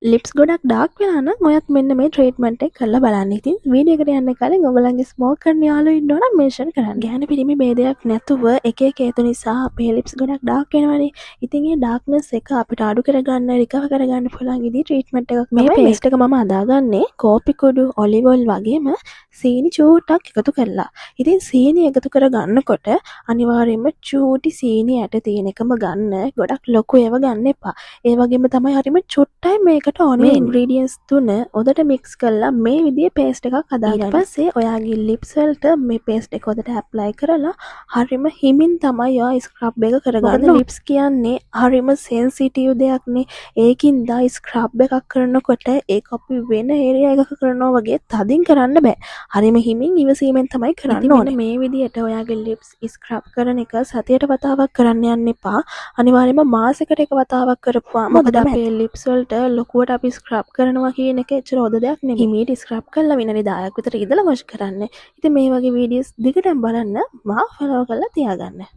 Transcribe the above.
Lips ගොඩක් dark වෙලා නම් ඔයත් මෙන්න මේ ට්‍රීට්මන්ට් එක කරලා බලන්න. ඉතින් වීඩියෝ එකට යන්න කලින් ඔයගොල්ලන්ගේ ස්මෝක් කරන යාළුවෝ ඉන්නවා නම් මෙන්ෂන් කරන්න. ගැහණු පිරිමි භේදයක් නැතුව එක එක හේතු නිසා අපේ ලිප්ස් ගොඩක් ඩාර්ක් වෙනවනේ. ඉතින් ඒ ඩාර්ක්නස් එක අපිට අඩු කරගන්න, රිකවර් කරගන්න පුළුවන් විදිහේ ට්‍රීට්මන්ට් එකක්. මේ පේස්ට් එක මම හදාගන්නේ කෝපි කුඩු, ඔලිව් ඔයිල් වගේම සීනි චූට්ටක් එකතු කරලා. ඉතින් සීනි එකතු කරගන්නකොට අනිවාර්යයෙන්ම චූටි සීනි ඇට තියෙන එකම ගන්න. ගොඩක් ලොකු ඒවා ගන්න එපා. ඒ වගේම තමයි හරිම චුට්ටයි මේකට ඕනේ. මේ ඉන්ග්‍රීඩියන්ට්ස් තුන හොඳට මික්ස් කරලා මේ විදිහේ පේස්ට් එකක් හදාගන්න. ඊට පස්සේ ඔයාගේ ලිප්ස් වලට මේ පේස්ට් එක හොඳට ඇප්ලයි කරලා හරිම හිමින් තමයි ඔයා ස්ක්‍රබ් එක කරගන්න. මොකද ලිප්ස් කියන්නේ හරිම සෙන්සිටිව් දෙයක්නේ. ඒකින්ද ස්ක්‍රබ් එකක් කරනකොට ඒක අපි වෙන ඒරියා එකක කරනවා වගේ තදින් කරන්න බෑ. හරිම හිමින් ඉවසීමෙන් තමයි කරන්න ඕනේ. මේ විදිහට ඔයාගේ ලිප්ස් ස්ක්‍රබ් කරන එක සතියට වතාවක් කරන්න යන්න එපා. අනිවාර්යයෙන්ම මාසෙකට එක වතාවක් කරපුවාම, මොකද අපේ ලිප්ස් වලට ලොකුවට අපි ස්ක්‍රබ් කරනවා කියන එක එච්චර හොඳ දෙයක් නෙමෙයි. හිමීට ස්ක්‍රබ් කරලා විනාඩි 10ක් විතර ඉඳලා වොෂ් කරන්න. ඉතින් මේ වගේ වීඩියෝස් දිගටම බලන්න මාව ෆලෝ කරලා තියාගන්න.